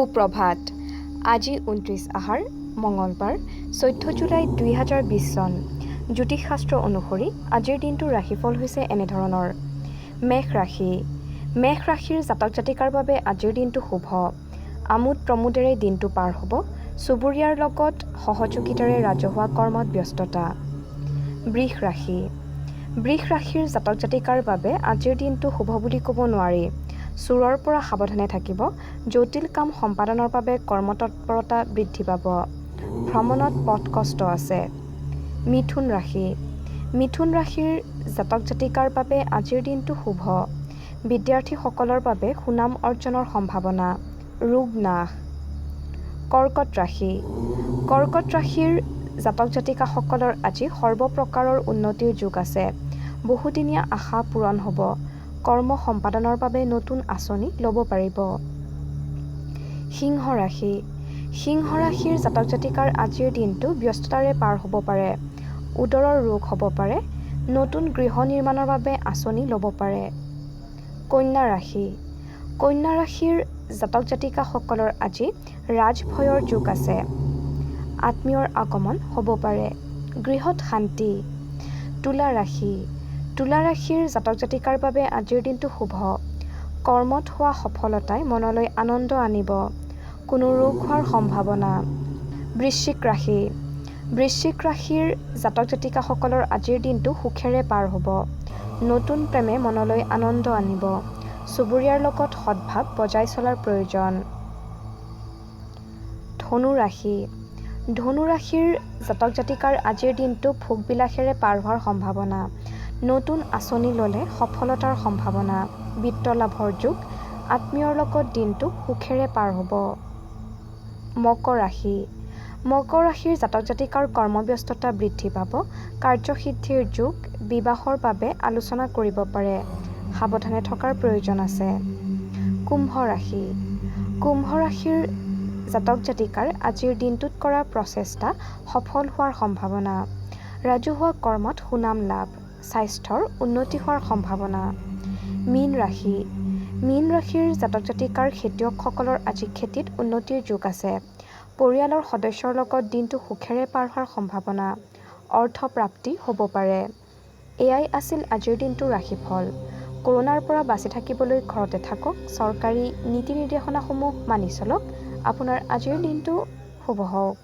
সুপ্ৰভাত। আজি 29 আহাৰ, মঙলবাৰ, 14 জুলাই 2020 চন। জ্যোতিষশাস্ত্ৰ অনুসৰি আজিৰ দিনটোৰ ৰাশিফল হৈছে এনেধৰণৰ। মেষ ৰাশি। মেষ ৰাশিৰ জাতক জাতিকাৰ বাবে আজিৰ দিনটো শুভ। আমোদ প্ৰমোদেৰে দিনটো পাৰ হ'ব। চুবুৰীয়াৰ লগত সহযোগিতাৰে ৰাজহুৱা কৰ্মত ব্যস্ততা। বৃষ ৰাশি। বৃষ ৰাশিৰ জাতক জাতিকাৰ বাবে আজিৰ দিনটো শুভ বুলি ক'ব নোৱাৰি। চোৰৰ পৰা সাৱধানে থাকিব। জটিল কাম সম্পাদনৰ বাবে কৰ্মতৎপৰতা বৃদ্ধি পাব। ভ্ৰমণত পথ কষ্ট আছে। মিথুন ৰাশি। মিথুন ৰাশিৰ জাতক জাতিকাৰ বাবে আজিৰ দিনটো শুভ। বিদ্যাৰ্থীসকলৰ বাবে সুনাম অৰ্জনৰ সম্ভাৱনা। ৰোগ নাশ। কৰ্কট ৰাশি। কৰ্কট ৰাশিৰ জাতক জাতিকাসকলৰ আজি সৰ্বপ্ৰকাৰৰ উন্নতিৰ যোগ আছে। বহুদিনীয়া আশা পূৰণ হ'ব। কৰ্ম সম্পাদনৰ বাবে নতুন আঁচনি ল'ব পাৰিব। সিংহ ৰাশি। সিংহ ৰাশিৰ জাতক জাতিকাৰ আজিৰ দিনটো ব্যস্ততাৰে পাৰ হ'ব পাৰে। উদৰৰ ৰোগ হ'ব পাৰে। নতুন গৃহ নিৰ্মাণৰ বাবে আঁচনি ল'ব পাৰে। কন্যা ৰাশি। কন্যা ৰাশিৰ জাতক জাতিকাসকলৰ আজি ৰাজভয়ৰ যোগ আছে। আত্মীয়ৰ আগমন হ'ব পাৰে। গৃহত শান্তি। তুলা ৰাশি। তুলা ৰাশিৰ জাতক জাতিকাৰ বাবে আজিৰ দিনটো শুভ। কৰ্মত হোৱা সফলতাই মনলৈ আনন্দ আনিব। কোনো ৰোগ হোৱাৰ সম্ভাৱনা। বৃশ্চিক ৰাশি। বৃশ্চিক ৰাশিৰ জাতক জাতিকাসকলৰ আজিৰ দিনটো সুখেৰে পাৰ হ'ব। নতুন প্ৰেমে মনলৈ আনন্দ আনিব। চুবুৰীয়াৰ লগত সদ্ভাৱ বজাই চলাৰ প্ৰয়োজন। ধনু ৰাশি। ধনু ৰাশিৰ জাতক জাতিকাৰ আজিৰ দিনটো ভোগবিলাসেৰে পাৰ হোৱাৰ সম্ভাৱনা। নতুন আঁচনি ল'লে সফলতাৰ সম্ভাৱনা। বিত্ত লাভৰ যোগ। আত্মীয়ৰ লগত দিনটো সুখেৰে পাৰ হ'ব। মকৰ ৰাশি। মকৰ ৰাশিৰ জাতক জাতিকাৰ কৰ্মব্যস্ততা বৃদ্ধি পাব। কাৰ্যসিদ্ধিৰ যোগ। বিবাহৰ বাবে আলোচনা কৰিব পাৰে। সাৱধানে থকাৰ প্ৰয়োজন আছে। কুম্ভ ৰাশি। কুম্ভ ৰাশিৰ জাতক জাতিকাৰ আজিৰ দিনটোত কৰা প্ৰচেষ্টা সফল হোৱাৰ সম্ভাৱনা। ৰাজহুৱা কৰ্মত সুনাম লাভ। স্বাস্থ্যৰ উন্নতি হোৱাৰ সম্ভাৱনা। মীন ৰাশি। মীন ৰাশিৰ জাতক জাতিকাৰ খেতিয়কসকলৰ আজি খেতিত উন্নতিৰ যোগ আছে। পৰিয়ালৰ সদস্যৰ লগত দিনটো সুখেৰে পাৰ হোৱাৰ সম্ভাৱনা। অৰ্থপ্ৰাপ্তি হ'ব পাৰে। এয়াই আছিল আজিৰ দিনটোৰ ৰাশিফল। কৰোণাৰ পৰা বাচি থাকিবলৈ ঘৰতে থাকক। চৰকাৰী নীতি নিৰ্দেশনাসমূহ মানি চলক। আপোনাৰ আজিৰ দিনটো শুভ হওক।